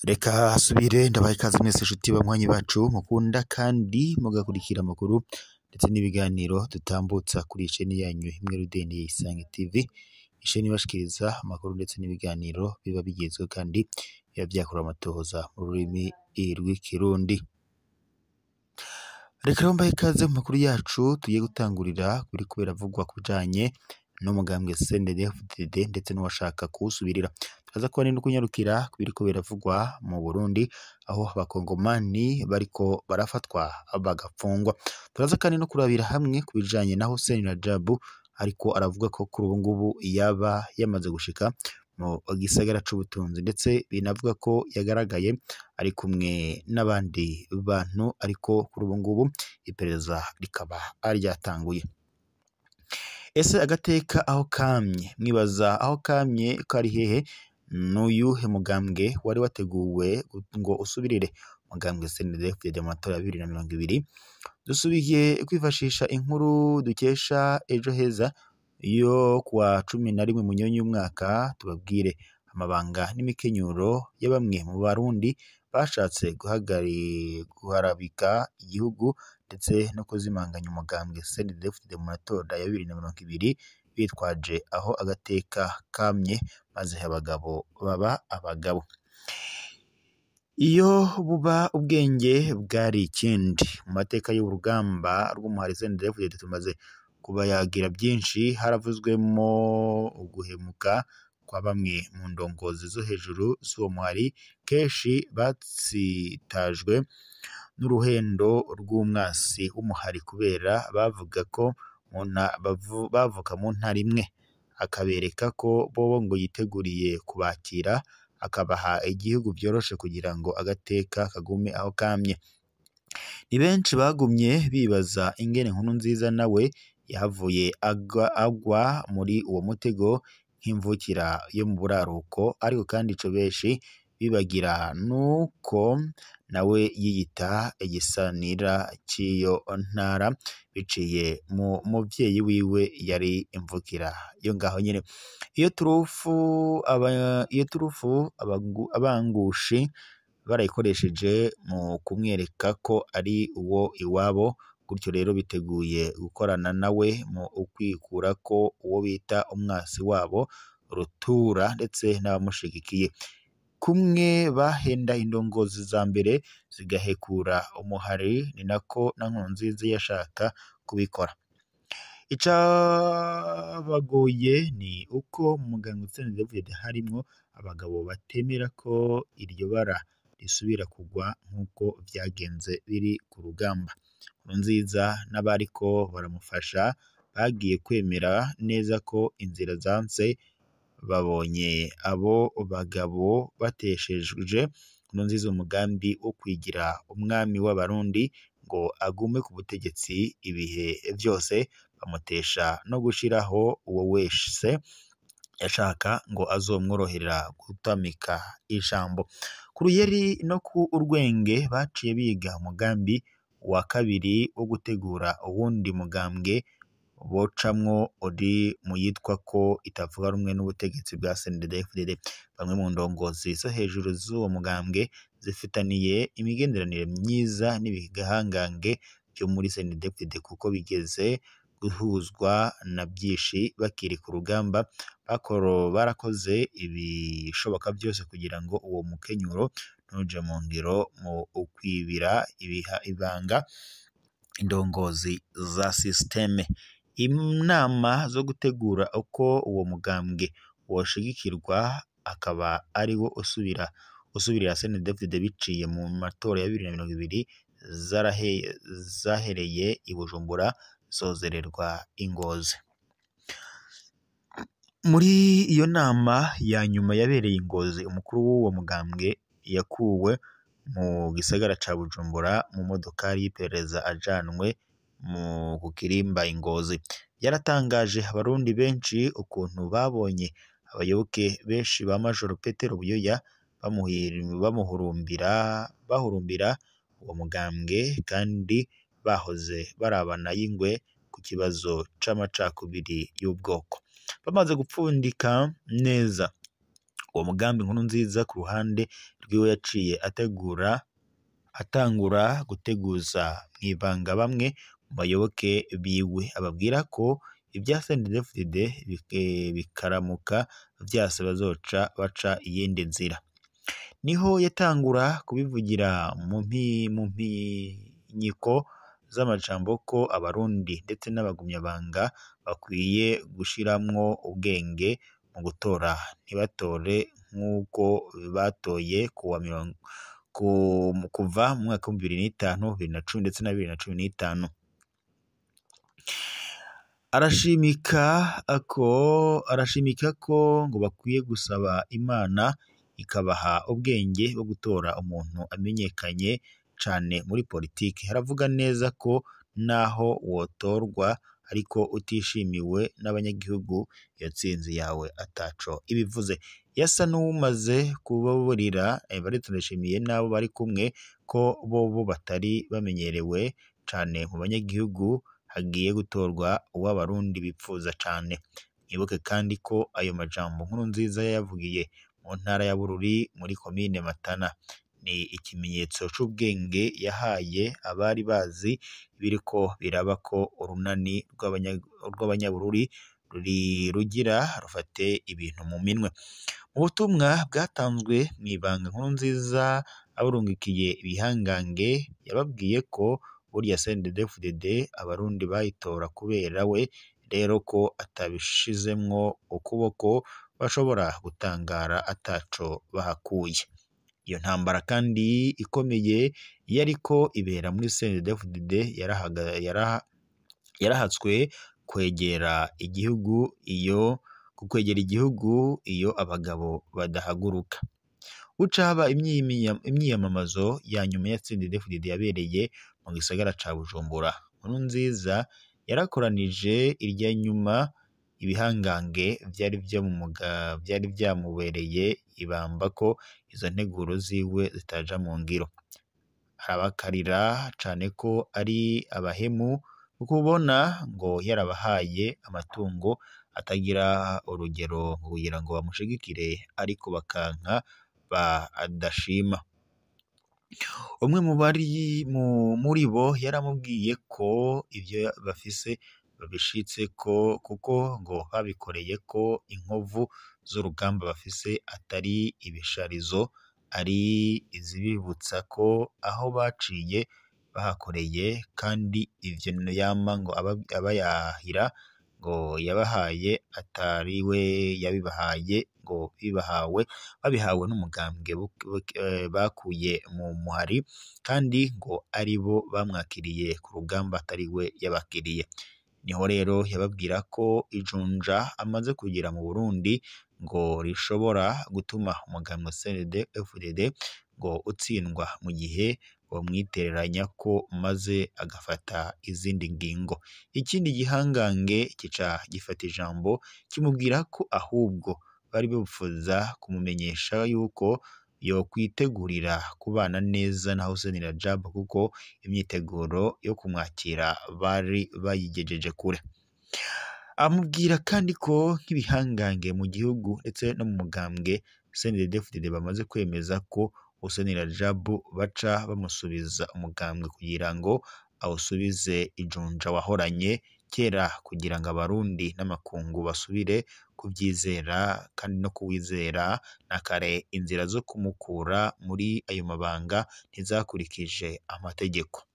Reka hasubire ndabaha ikaze mwese inshuti banywanyi bacu mukunda kandi mugakurikira amakuru ndetse n'ibiganiro dutambutsa kuri isheni yanyu imwe rudende ya Isange TV, isheni ibashikiriza amakuru ndetse n'ibiganiro biba bigezweho kandi biba vyakorewe amatohoza mu rurimi rw'ikirundi. Reka rero mbahe ikaze mu makuru yacu tugiye gutangurira kuri kubera avugwa ku bijanye n'umugambwe CNDD-FDD ndetse n'uwashaka kuwusubirira. Turaza kuba no kunyarukira ku biriko biravugwa mu Burundi aho abakongomani bariko barafatwa bagafungwa. Turaza kandi no kurabira hamwe ku bijanye na Hussein Rajabu ariko aravuga ko kuri ubu ngubu yaba yamaze gushika mu gisagara c'ubutunzi, ndetse binavuga ko yagaragaye ari kumwe n'abandi bantu, ariko kuri ubu ngubu iperereza rikaba ryatanguye. Ese agateka aho kamye? Mwibaza aho kamye kari hehe? N'uyuhe mugambwe wari wateguwe ngo usubirire umugambwe CNDD-FDD mu matora ya 2020? Dusubiye kwifashisha inkuru dukesha Ejo Heza yo kuwa 11 Munyonyi y'umwaka, tubabwire amabanga n'imikenyuro ya bamwe mu Barundi bashatse guharabika igihugu ndetse no kuzimanganya umugambwe CNDD-FDD mu matora ya 2020 bitwaje aho agateka kamye, maze abagabo baba abagabo. Iyo buba ubwenge bwari ikindi. Mu mateka y'urugamba rw'umuhari CNDD-FDD tumaze kubayagira byinshi, haravuzwemo uguhemuka kwa bamwe mu ndongozi zo hejuru z'uwo muhari, kenshi batsitajwe n'uruhendo rw'umwasi w'umuhari kubera bavuga ko bavuka mu ntara imwe, akabereka ko bobo ngo yiteguriye kubakira akabaha igihugu vyoroshe kugira ngo agateka kagume aho kamye. Ni benshi bagumye bibaza ingene Nkurunziza nawe yahavuye agwa muri uwo mutego nk'imvukira yo mu buraruko, ariko kandi ico benshi bibagira nuko nawe yiyita igisanira c'iyo ntara biciye mu muvyeyi wiwe yari imvukira yo ngaho nyene. Iyo turufu abangushi barayikoresheje mu kumwereka ko ari uwo iwabo, gutyo rero biteguye gukorana nawe mu ukwikurako uwo bita umwasi wabo rutura ndetse n'abamushigikiye. Kumwe bahenda indongozi za mbere zigahekura umuhari, ni nako na Nkurunziza yashaka kubikora. Icabagoye ni uko mu mugambwe CNDD-FDD harimwo abagabo batemera ko iryo bara risubira kugwa nk'uko vyagenze biri ku rugamba. Nkurunziza n'abariko baramufasha bagiye kwemera neza ko inzira zanse, babonye abo bagabo batesheje Nkurunziza umugambi wo kwigira umwami w'Abarundi ngo agume ku butegetsi ibihe vyose, bamutesha no gushiraho uwo wese yashaka ngo azomworoherera gutamika ijambo. Ku ruyeri no ku urwenge baciye biga umugambi wa kabiri wo gutegura uwundi mugambwe bocamwo uri mu yitwa ko itavuga rumwe n'ubutegetsi bwa CNDD-FDD. Bamwe mu ndongozi zo hejuru z'uwo mugambwe zifitaniye imigenderanire myiza n'ibihangange vyo muri CNDD-FDD kuko bigeze guhuzwa na byinshi bakiri ku rugamba, barakoze ibishoboka byose kugira ngo uwo mukenyuro ntuje mu ngiro mu ukwibira ibanga indongozi za systeme. Inama zo gutegura uko uwo mugambwe woshigikirwa akaba ari wo usubirira CNDD-FDD biciye mu matora ya 2020 zahereye i Bujumbura zozererwa i Ngozi. Muri iyo nama ya nyuma yabereye i Ngozi, umukuru w'uwo mugambwe yakuwe mu gisagara ca Bujumbura mu modokari y'iperereza ajanwe mu ku kirimba i Ngozi. Yaratangaje abarundi benshi ukuntu babonye abayoboke benshi ba Majoro Petero Buyoya bahurumbira uwo mugambwe kandi bahoze barabana y'ingwe ku kibazo c'amacakubiri y'ubwoko. Bamaze gupfundika neza uwo mugambi, Nkurunziza ku ruhande rwiwe yaciye atangura guteguza mw'ibanga bamwe mu bayoboke biwe, ababwira ko ibya CNDD-FDD bikaramuka vyase bazoca baca iyindi nzira. Niho yatangura kubivugira mu mpinyiko z'amajambo ko abarundi ndetse n'abagumyabanga bakwiye gushiramwo ubwenge mu gutora, ntibatore nk'uko batoye kuva mu mwaka w'2005, 2010 ndetse na 2015. Arashimika ko ngo bakwiye gusaba Imana ikabaha ubwenge bwo gutora umuntu amenyekanye cane muri politiki. Haravuga neza ko naho wotorwa ariko utishimiwe n'abanyagihugu, iyo ntsinzi yawe ataco ibivuze. Yasa n'uwumaze kubaburira Evariste Ndayishimiye n'abo bari kumwe ko bobo batari bamenyerewe cane mu banyagihugu, hagiye gutorwa uw'abarundi bipfuza cane. Mwibuke kandi ko ayo majambo Nkurunziza yayavugiye mu ntara ya Bururi muri komine Matana. Ni ikimenyetso c'ubwenge yahaye abari bazi ibiriko biraba ko urunani rw'abanyabururi rugira rufate ibintu mu minwe. Mu butumwa bwatanzwe mw'ibanga, Nkurunziza aburungikiye ibihangange yababwiye ko burya CNDD-FDD abarundi bayitora kubera we, rero ko atabishizemwo ukuboko bashobora gutangara ataco bahakuye. Iyo ntambara kandi ikomeye yariko ibera muri CNDD-FDD yarahatswe kwegera igihugu iyo abagabo badahaguruka. Buca haba imyiyamamazo ya nyuma ya CNDD-FDD yabereye mu gisagara ca Bujumbura. Nkurunziza yarakoranije irya nyuma ibihangange vyari vyamubereye ibamba ko izo nteguro ziwe zitaja mu ngiro. Arabakarira cane ko ari abahemu kubona ngo yarabahaye amatungo atagira urugero kugira ngo bamushigikire, ariko bakanka badashima. Umwe mu bari muri bo yaramubwiye ko ivyo bafise babishitseko kuko ngo babikoreye ko inkovu z'urugamba bafise atari ibisharizo, ari izibibutsa ko aho baciye bahakoreye, kandi ivyo yama ngo abayahira ngo yabahaye atari we yabibahaye, ngo babihawe n'umugambwe bakuye mu muhari, kandi ngo ari bo bamwakiriye ku rugamba atari we yabakiriye. Niho rero yababwira ko ijunja amaze kugira mu Burundi ngo rishobora gutuma umugambwe CNDD-FDD ngo utsindwa mu gihe bamwitereranya ko maze agafata izindi ngingo. Ikindi gihangange kica gifata ijambo kimubwira ko ahubwo bari bipfuza kumumenyesha yuko yokwitegurira kubana neza na Hussein Rajab, kuko imyiteguro yo kumwakira bari bayigejeje kure. Amubwira kandi ko nk'ibihangange mu gihugu ndetse no mu mugambwe CNDD-FDD bamaze kwemeza ko Hussein Rajab baca bamusubiza umugambwe kugira ngo awusubize ijunja wahoranye kera, kugira ngo abarundi n'amakungu basubire kuvyizera kandi no kuwizera. Na kare inzira zo kumukura muri ayo mabanga ntizakurikije amategeko.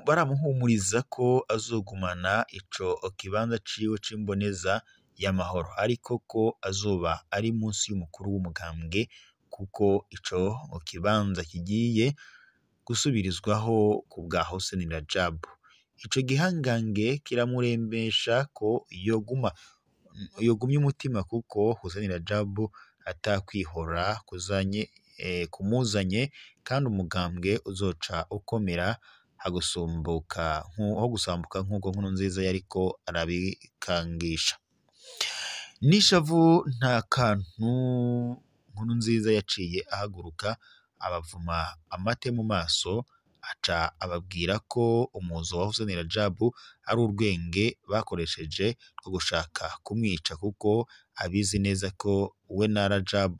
Baramuhumuriza ko azogumana ico kibanza ciwe c'imboneza y'amahoro, ariko ko azoba ari munsi y'umukuru w'umugambwe, kuko ico kibanza kigiye gusubirizwaho ku bwa Hussein Rajab. Ico gihangange kiramurembesha ko yogumya umutima, kuko Hussein Rajab atakwihora kumuzanye, kandi umugambwe uzoca ukomera ho gusambuka nk'uko Nkurunziza yariko arabikangisha. N'ishavu nta kantu Nkurunziza yaciye ahaguruka abavuma amate mu maso, Aca ababwira ko umuzo wa Hussein Rajab ari urwenge bakoresheje rwo gushaka kumwica, kuko abizi neza ko we na Rajab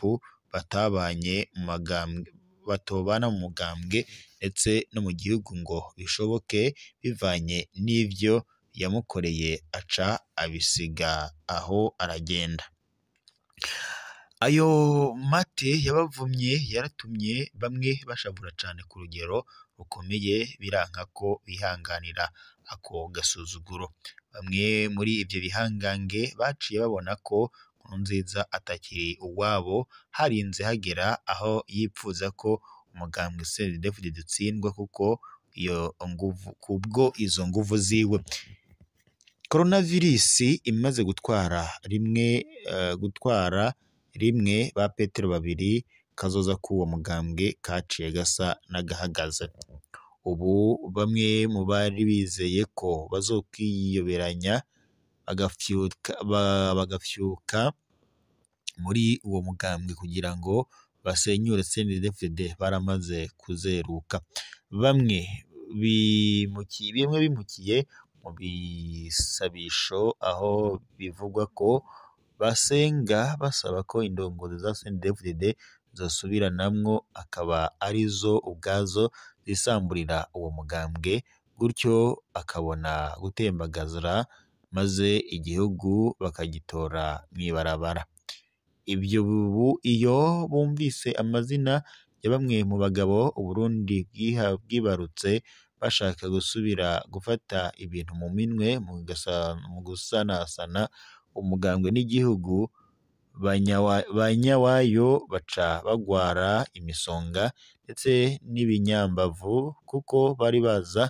batabanye mu magambwe, batobana mu mugambwe ndetse no mu gihugu ngo bishoboke, bivanye n'ivyo yamukoreye. Aca abisiga aho aragenda. Ayo mate yabavumye yaratumye bamwe bashavura cane ku rugero rukomeye, biranka ko bihanganira ako gasuzuguro. Bamwe muri ivyo bihangange baciye babona ko Nkurunziza atakiri uwabo, harinze hagera aho yipfuza ko umugambwe CNDD-FDD utsindwa kuko iyo nguvu, kubwo izo nguvu ziwe. Coronavirus imaze gutwara rimwe ba Petero babiri, kazoza k'uwo mugambwe kaciye gasa n'agahagaze. Ubu bamwe mu bari bizeye ko bazokwiyoberanya bagafyuka muri uwo mugambwe kugira ngo basenyure CNDD-FDD baramaze kuzeruka. Bamwe bimukiye mu bisabisho, aho bivugwa ko basenga basaba ko indongozi za CNDD-FDD zosubiranamwo, akaba arizo ubwazo zisamburira uwo mugambwe, gutyo akabona gutembagazra maze igihugu bakagitora mw'ibarabara. Ibyo ubu iyo bumvise amazina ya bamwe mu bagabo Uburundi bwibarutse bashaka gusubira gufata ibintu mu minwe mu gusanasana umugambwe n'igihugu, banyawayo baca bagwara imisonga ndetse n'ibinyambavu, kuko bari baza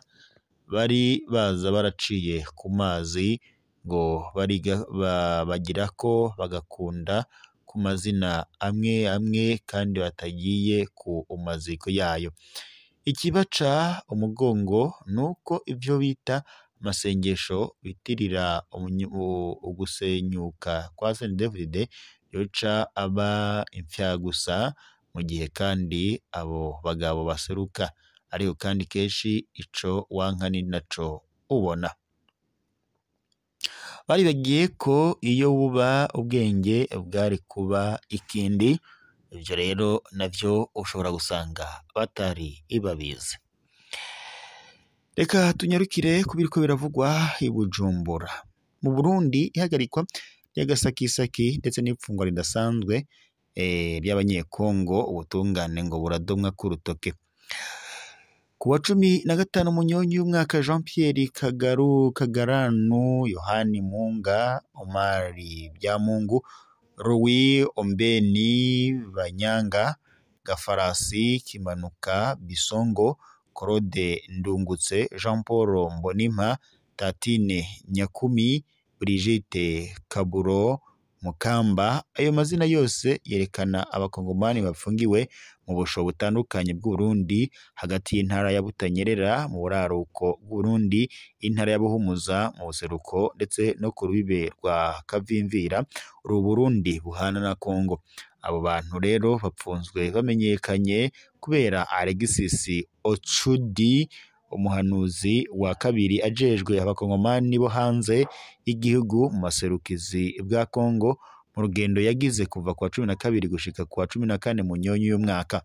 baraciye ku mazi ngo bagirako bagakunda ku mazina amwe amwe kandi batagiye ku maziko yayo. Ikibaca umugongo nuko ivyo bita amasengesho bitirira ugusenyuka kwa CNDD-FDD yoca aba imfyagusa, mu gihe kandi abo bagabo baseruka. Ariko kandi kenshi ico wanka ni naco ubona. Baribagiye ko iyo buba ubwenge bwari kuba ikindi, ivyo rero navyo ushobora gusanga batari babizi. Reka tunyarukire ku biriko biravugwa i Bujumbura. Mu Burundi, ihagarikwa ry'agasakisaki ndetse n'ipfungwa ridasanzwe ry'abanyekongo, ubutungane ngo buradomwa ku rutoke. Ku wa 15 Munyonyi y'umwaka, Jean Pierre Kagaranu, Yohani Munga, Omari Byamungu, Louis Ombeni Banyanga, Gafarasi Kimanuka Bisongo, Claude Ndungutse, Jean Paul Mbonimpa, Tatine Nyakumi, Brigitte Kaburo Mukamba. Ayo mazina yose yerekana abakongomani bafungiwe mu busho butandukanye bw'Uburundi, hagati y'intara ya Butanyerera mu buraruko bw'Uburundi, intara ya Buhumuza mu buseruko, ndetse no ku rubibe rwa Kavimvira uru Burundi buhana na Kongo. Abo bantu rero bapfunzwe bamenyekanye kubera Alexis Ochudi, umuhanuzi wa kabiri ajejwe abakongomani bo hanze y'igihugu mu maserukizi bwa Kongo, mu rugendo yagize kuva ku wa 12 gushika ku wa 14 Munyonyi y'umwaka.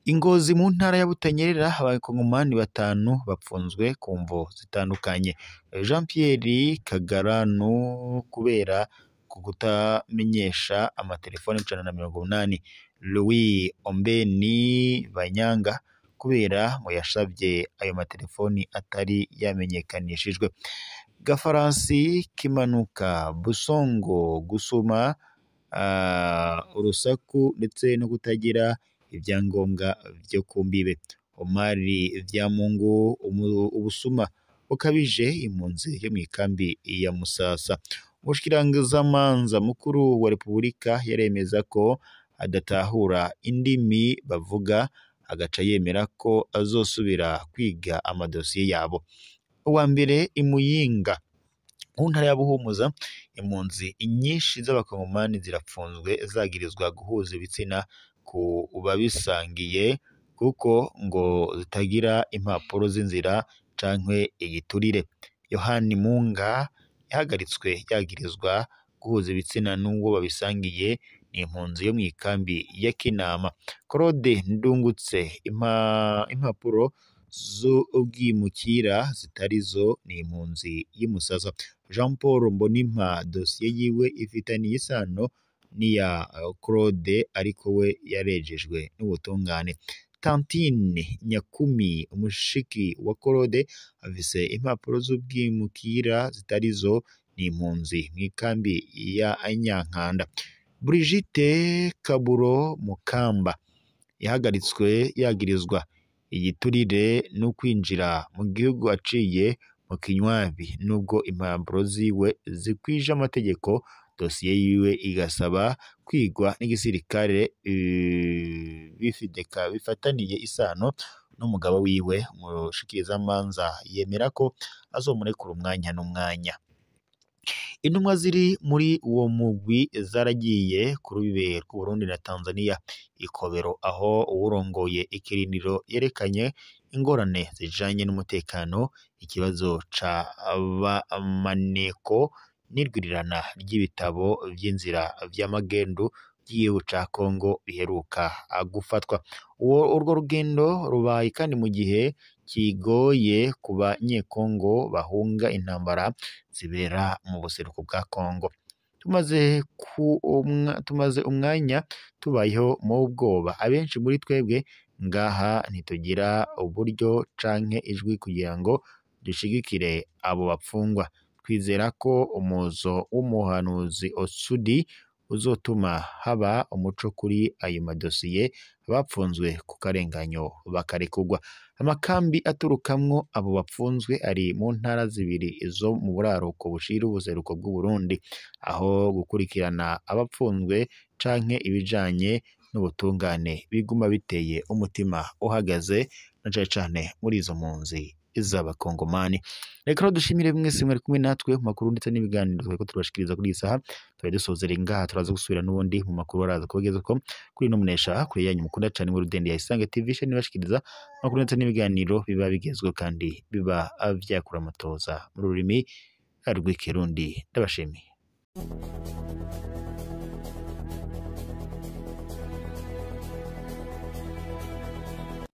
Ingozi mu ntara ya Butanyerera, abakongomani 5 bapfunzwe ku mvo zitandukanye. Jean Pierre Kagaranu kubera kutamenyesha amatelefoni 180, Louis Ombeni Banyanga kubera ngo yasabye ayo matelefoni atari yamenyekanishijwe, Gafaransi Kimanuka Busongo gusuma urusaku ndetse no kutagira ibyangombwa byo ku mbibe, Omari Vyamungu ubusuma bukabije impunzi yo mu ikambi ya Musasa. Umushikirangamanza mukuru wa Repubulika yaremeza ko adatahura indimi bavuga, agaca yemera ko azosubira kwiga amadosiye yabo. Uwa mbere imuyinga mu ntara ya Buhumuza, impunzi nyinshi z'abakongomani zirapfunzwe zagirizwa guhuza ibitsina ku babisangiye kuko ngo zitagira impapuro z'inzira canke igiturire. Yohani Munga yahagaritswe yagirizwa guhuza ibitsina n'uwo babisangiye, ni impunzi yo mw'ikambi ya Kinama. Claude Ndungutse impapuro z'ubwimukira zitarizo, ni impunzi y'Imusasa. Jean Paul Mbonimpa dosiye yiwe ifitaniye isano n'iya Claude ariko we yarejejwe n'ubutungane. Tantine Nyakumi umushiki wa Claude afise impapuro z'ubwimukira zitarizo, ni impunzi mw'ikambi ya Nyankanda. Brigitte Kaburo Mukamba yahagaritswe yagirizwa igiturire no kwinjira mu gihugu aciye mu kinywabi, nubwo impapuro ziwe zikwije amategeko, dosiye yiwe igasaba kwigwa n'igisirikare bifataniye isano n'umugabo wiwe. Umushikirizamanza yemera ko azomurekura umwanya n'umwanya. Intumwa ziri muri uwo mugwi zaragiye ku rubibe rw'Uburundi na Tanzania ikobero, aho uwurongoye ikirindiro yerekanye ingorane zijanye n'umutekano, ikibazo ca maneko n'irwirirana ry'ibitabo vy'inzira vy'amagendu vy'igihugu ca Kongo biheruka gufatwa. Urwo rugendo rubaye kandi mu gihe kigoye ku banyekongo bahunga intambara zibera mu buseruko bwa Kongo. Tumaze umwanya tubayeho mu bwoba, abenshi muri twebwe ngaha ntitugira uburyo canke ijwi kugira ngo dushigikire abo bapfungwa. Twizera ko umuzo w'umuhanuzi Osudi uzotuma haba umuco kuri ayo madosiye, abapfunzwe ku karenganyo bakarekurwa. Amakambi aturukamwo abo bapfunzwe ari mu ntara zibiri zo mu buraruko bushira ubuseruko bw'Uburundi, aho gukurikirana abapfunzwe canke ibijanye n'ubutungane biguma biteye umutima uhagaze, na cane cane muri izo mpunzi z'abakongomani. Reka rero dushimire mwese mwari kumwe natwe mu makuru ndetse n'ibiganiro twariko turabashikiriza kuri iyi saha. Twari dusozera ngaha, turaza gusubira n'ubundi mu makuru araza kubagezako kuri ino munesha kure yanyu mukunda cane muri Rudende ya Isange TV, sheni bashikiriza amakuru ndetse n'ibiganiro biba bigezweho kandi biba vyakura amatoza mu rurimi rw'ikirundi. Ndabashimiye.